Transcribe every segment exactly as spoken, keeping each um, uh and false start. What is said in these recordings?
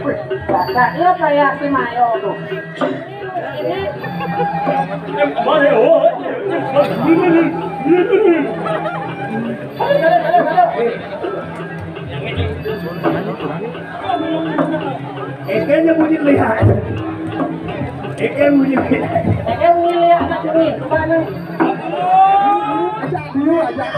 Wih, iya kayak si Mayo tuh. Ekenya bunyi lihat. Eke bunyi lihat. Eke bunyi lihat, Mas Dwi. Mana? Ajak dulu, ajak.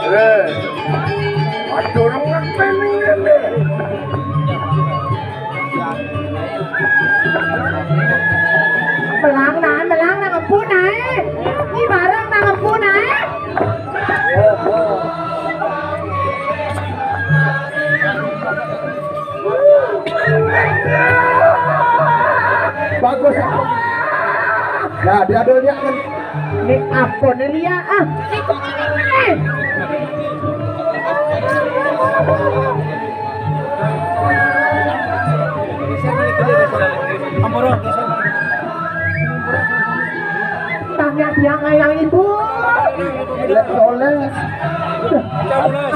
Eh, aja orang ngepening ini. Melang nah, melang nah ngepun ae. Ini bareng nah ngepun ae. Bagus. Nah, dia dulu dia kan. Ini apa nih dia? Ah, tanya dia kayak ibu. Soleh.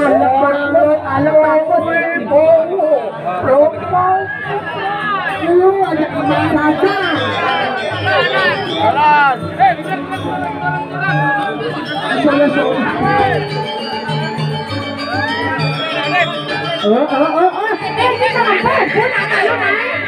Anak bagus, anak bagus. Lu aja kemana saja. Jalan. Oh, oh, oh, oh. Eh, kita nggak tahu, pun apa lu naik?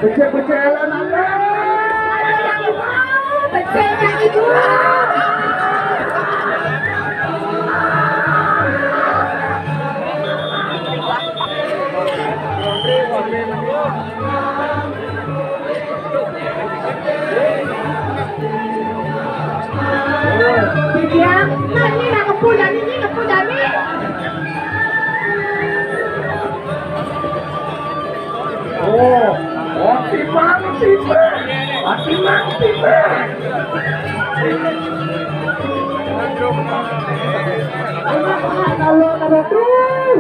Becek-becek Ellen, Ellen. Beceknya itu. Iya, nah, ini nggak ngepu, Dani, ini ngepu, Dani. Oh, oh, timang, timang. Ah, timang, timang. Kalau, kalau tuh.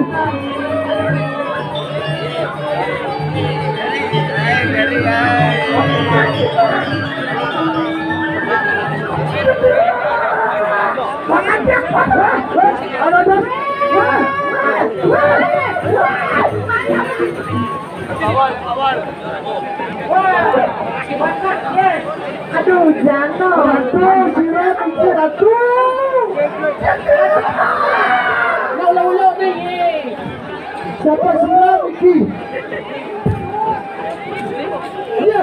Aduh, jatuh. Aduh, sirah itu, aduh. Ya Allah, Allah, nih. Siapa sih lagi? Iya.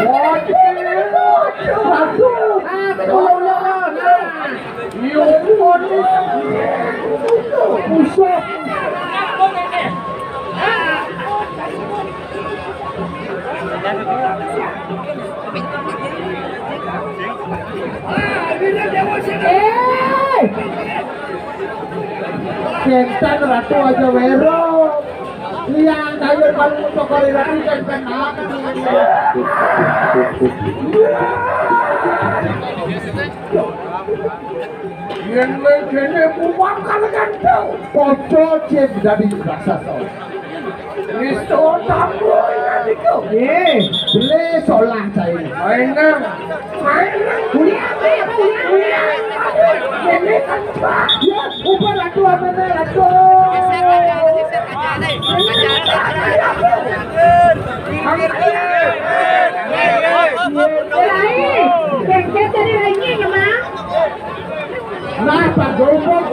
Waduh. Waduh. Ah, betul, betul, betul. Nah. Iya, betul. Buset. Eh! Kentan ratu aja wero. Liang kayu paling pokoknya ratu kan kenapa? Dene-dene kuwakal kan tau. Padha jin dadi raksasa. Wis to tambu iki. Eh, beli solah cai. Ayo nang. Ayo nang. Kuliah, kuliah, kuliah, kuliah. Ini kan, Pak. Ya, ubah ratu apa nih, ratu? Lain, kengket dari lainnya ya, Mang. Nah, Pak Gombong.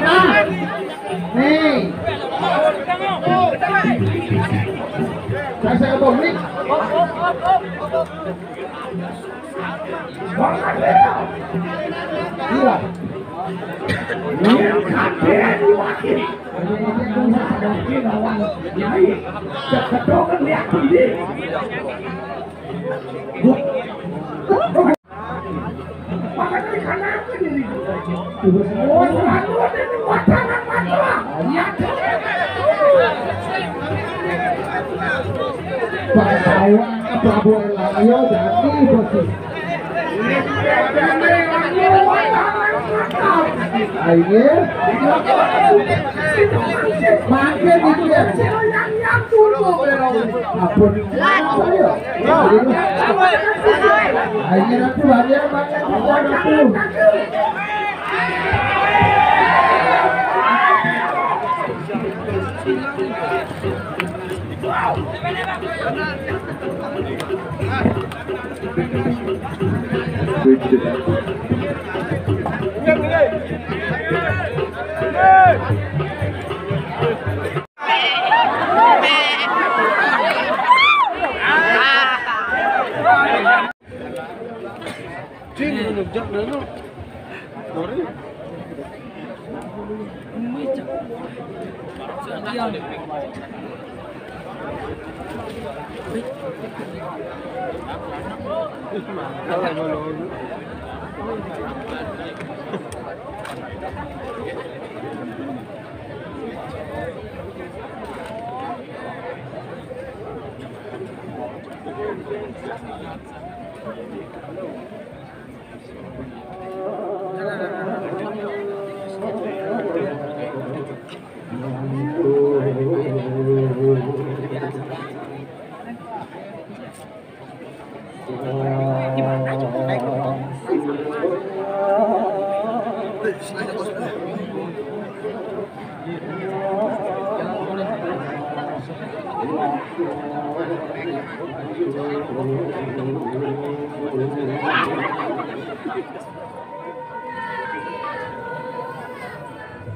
Nah, nih. Saya, saya ngomong, nih. Iya. Ini kabeh diwakili. Ini lawan. Ini. Kedoken lihat ini. Makanya di kanan ini. Oh, selalu ada di wacana masalah. Iya. Pak Tawang, Prabowo Elang, yo, jadi posisi. Ayo. Makin itu ya. Ampun. Ayo. Ayo, aku banyak banget. Cing, menunjuk dulu. Sorry.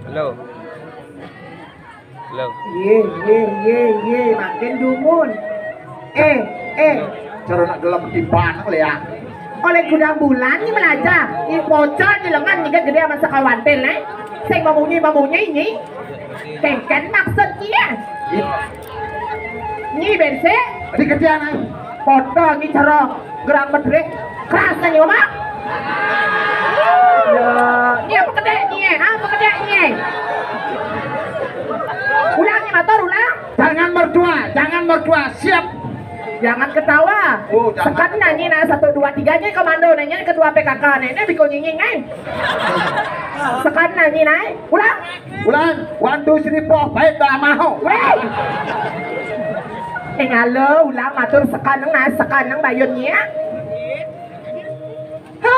Halo. Halo. Ye, ye, ye, ye, makin dumun. Eh, eh. Cara nak gelem timbang le ya. Oleh gudang bulan ni belajar. Ni pocor ni lengan ni gede sama sekawan tel, eh. Sing memunyi-memunyi ni. Kengken maksud dia. Iya. Ni bense. Di kerjaan, eh. Foto ni cara gerang bedrek. Keras ni, Oma. Ya, ni apa kedek ni, eh? Ha, apa kedek ni, eh? Ulang ni, matur, ulang. Jangan berdua, jangan berdua. Siap. Jangan ketawa. Oh, jangan. Sekarang nyanyi, nah, satu, dua, tiga, ni komando, nanya ketua P K K, ni, ni biko nyinging, eh. Sekarang nyanyi, nah, eh. Ulang. Ulang, one, two, three, four, five, dah maho. Weh. Tinggal lo, ulang matur sekaneng, nah, sekaneng bayun ni ya. Ha.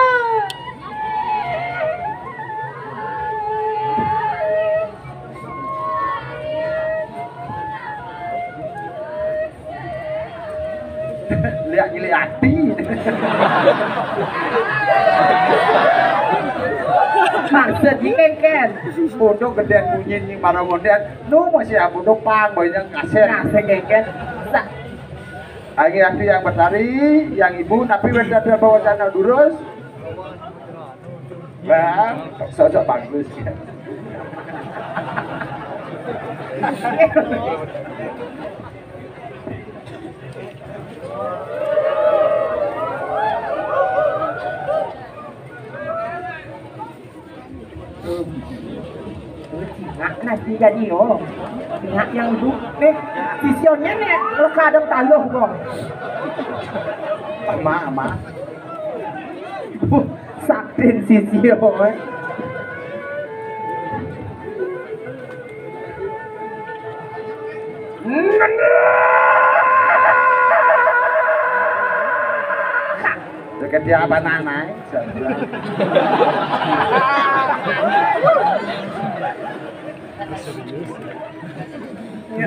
Liak ngilik ati. Maksud ni kengken. Bodoh geden bunyi ni marang ngonden. Nu masih abodoh pang banyak kasih. Kasih kengken. Sa- Lagi ati yang bertari, yang ibu, tapi wis ada bawa sana durus. Wah, sosok bagus. Nak nasi jadi, oh. Nak yang duduk nih, sisyonya nih, lekadang taluh kok. Ama, ama. Saktin sisyo, eh. Dekat dia apa nanai?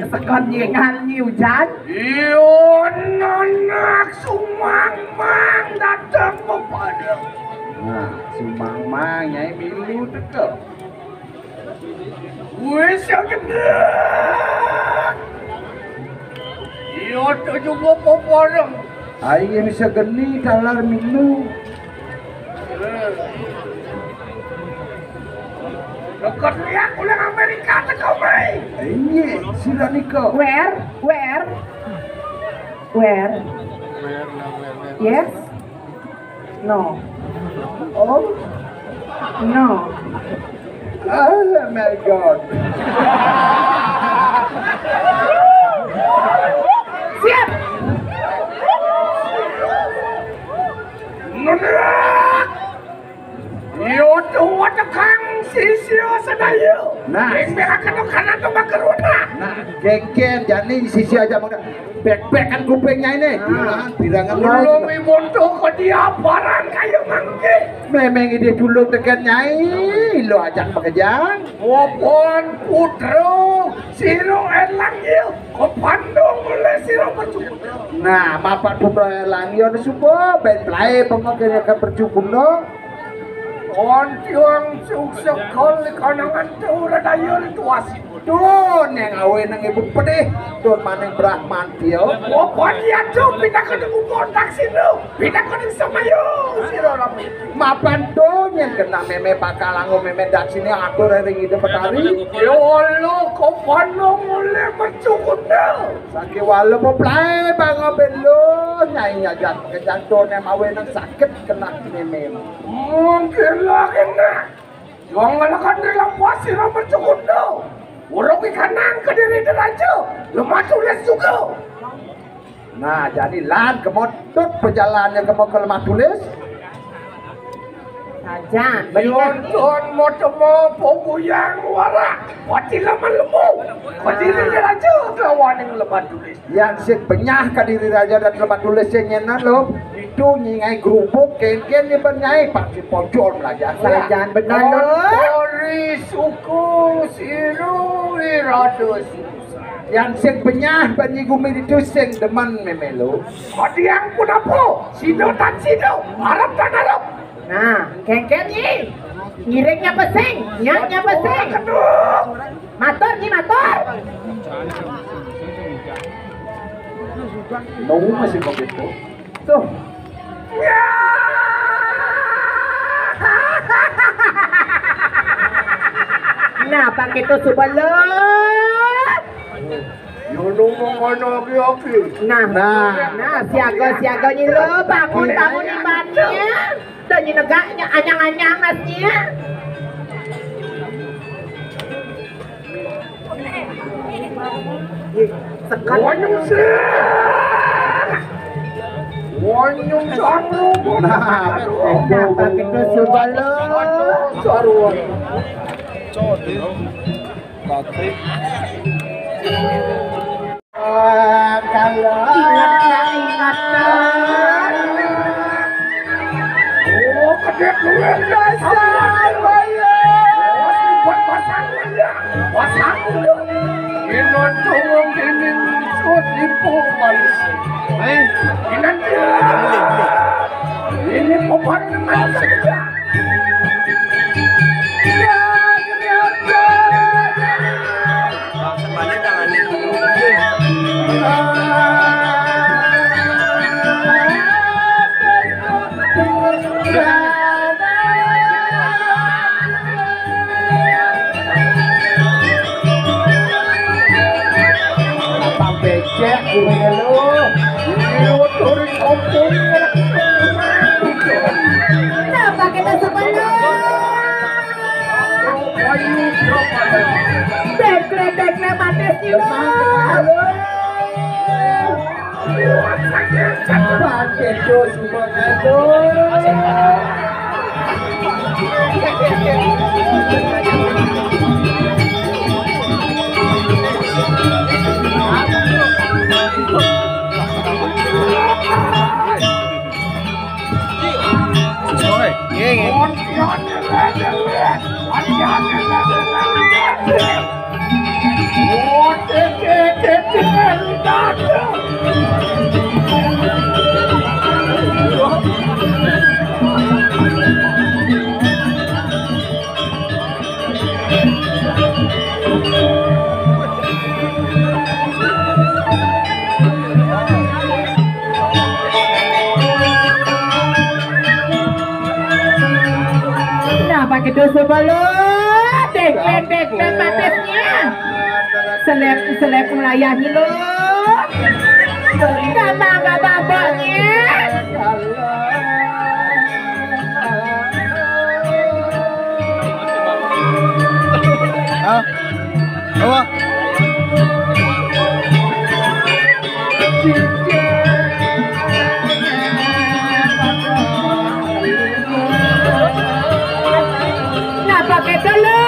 Sekon yengan ni hujan. Iyo, nanak sumangmang datang kepada. Nah, sumangmang nyai milu teka. Wis, yang gedek. Iyo, tu juga peporong. Aing bisa geni talar milu. Dekat lihat ulang Amerika teka mai. Iya, sila nika. Where? Where? Where? Yes? No. Oh? No. Oh my God. Siap. Nunduk. Yo tuwa tekang sisya sedaya. Nah. Ing berakan kanan to makeruna. Nah, genggen jani sisya aja mengko bek-bekan kupingnya ini. Nah. Bilangan, bilangan. Ulung ibuntu kediaparan kayu mangke. Memang ide dulu tekan nyai, lo ajak pekerjaan. Wapon putra sira elang ya, kepandung oleh sira percuma. Nah, mapan putra elang ya suba ben plai pengokene ke percuma. Ontiang suksekol kanangan turadaya rituasi. Duh, neng awe neng ibu pedih. Duh, maning Brahman dia. Apa dia tuh pindah ke nunggu kontak sini? Pindah ke nunggu sama yo, sira rame. Mapan tuh yang kena meme bakal anggo meme dak sini atur ring ide petari. Ya Allah, kok pandang oleh mercukunda. Saki walu mau play bang obin lu nyai aja kejatuh nem awe neng sakit kena meme. Mungkin lagi nak. Wong ngalakan rela puas sira mercukunda. Urung ikanang kediri deraja. Lemah tulis juga. Nah, jadi lan kemotut perjalanannya kemot ke lemah tulis. Sajan, bener. Nonton mau temu poguyang wara. Pati lemah lemu. Kediri deraja kawaning lemah tulis. Yang sing benyah kediri raja dan lemah tulis sing nyenan lo. Itu nyingai gerubuk kengken ni benyai pasti pojol belajar. Sajan benar lo. Kori suku siru irado susah. Yang sing benyah banyi gumi itu sing demen memelo. Kodiang pun apa? Sido tan sido, arep tan arep. Nah, kengken ni. Ngiringnya pesing, nyaknya pesing. Aduh. Matur ni matur. Nunggu masih kok gitu. Tuh. Nah, pakai tuh suba lo. Yo nunggu mana lagi lagi. Nah, nah, nah, siaga-siaga ni lo, bangun tamu ni mana? Dah ni negaknya anyang-anyang nasnya. Sekat. Wanyung sih. Wanyung sangru. Nah, nah, pakai tuh suba lo. Sarua. Ingat, ingat. Oh, kedek luar biasa. Buat pasangan ya. Pasangan. Ingat tuwung dening sut ibu manis. Eh, ingat ya. Ini papan dengan saja. Abang becek gue lo. Lu turis ompong. Kenapa kita sebenarnya? Ayo, Tek le mate sih, Bang. Halo. Pakai dos, Bang. Halo. Nah, pakai dos sebelum. Dek, dek, dek, dek, patisnya. Seleb, seleb ngelayahi lo. Gak mangga babaknya. Hah? Apa? Nah, pakai dulu.